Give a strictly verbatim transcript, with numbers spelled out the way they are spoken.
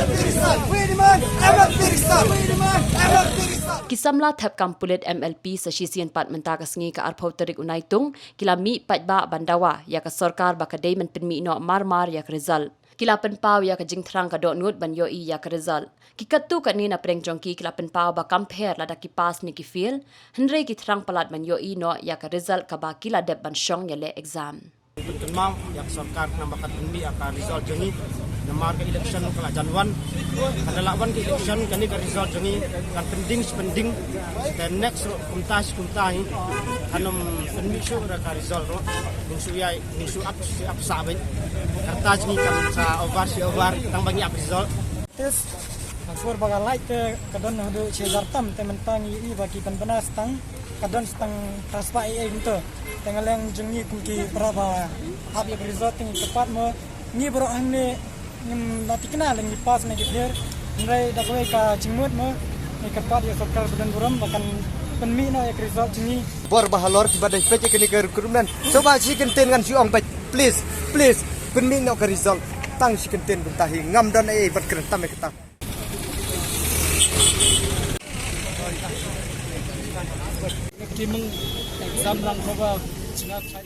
Result! We demand M L P result! We demand M L P result! Ki samla thep kam pulit M L P sa shisien pat mynta ka sngi ka arphew tarik u Naitung ki la mih paidbah ban dawa ïa ka sorkar ba ka dei ban pynmih noh mar mar ïa ka result. Ki la pynpaw ïa ka jingthrang ka dohnud ban ïohi ïa ka result. Ki katto katne na pdeng jong ki ki la pynpaw ba kam pher lada ki pass ne ki fail, hynrei ki thrang palat ban ïohi noh ïa ka result kaba ki la dep ban shong ïaleh exam. Pynkynmaw ïa ka sorkar namar ba kan pynmih ïa ka result jong ngi namar ka election ka la jan wan. Kan la wan ka election kane ka result jong ngi kan pynding shi pynding. Te next ruh kumta shi kumta hi kan ym pynmih shuh ruh ka result ruh. Ngin shu ïa, ngin shu ap, shu ap sah beit. Ka rta jong ngi kan sa over shi over tang ba ngi ap result. Test, ha ka por ba ka lait te ka don haduh shi hajar tam, te mynta ngi ïohi ba ki pynbna stang, ka don stang phra spah ei ei kumto. Te nga leng jong ngi kum ki para ba ap ïa ka result te ngi kyrpad mo, ngi baroh hangne ngim da thikna lada ngi pass ne ngi fail. Hynrei da kawei ka jingmut mo, ngi kyrpad ïa ka sorkar ba donburom ba kan pynmih noh ïa ka result jong ngi. Bor ba halor kiba dei peit ïa kane ka recruitment. Shuh ba shi kyntien ngan shu ong beit. Please, please, pynmih noh ka result. Tang shi kyntien kumta hi, ngam don ei ei ban kren tam ïa kata. Ki meng exam lang ko ba chingak chai.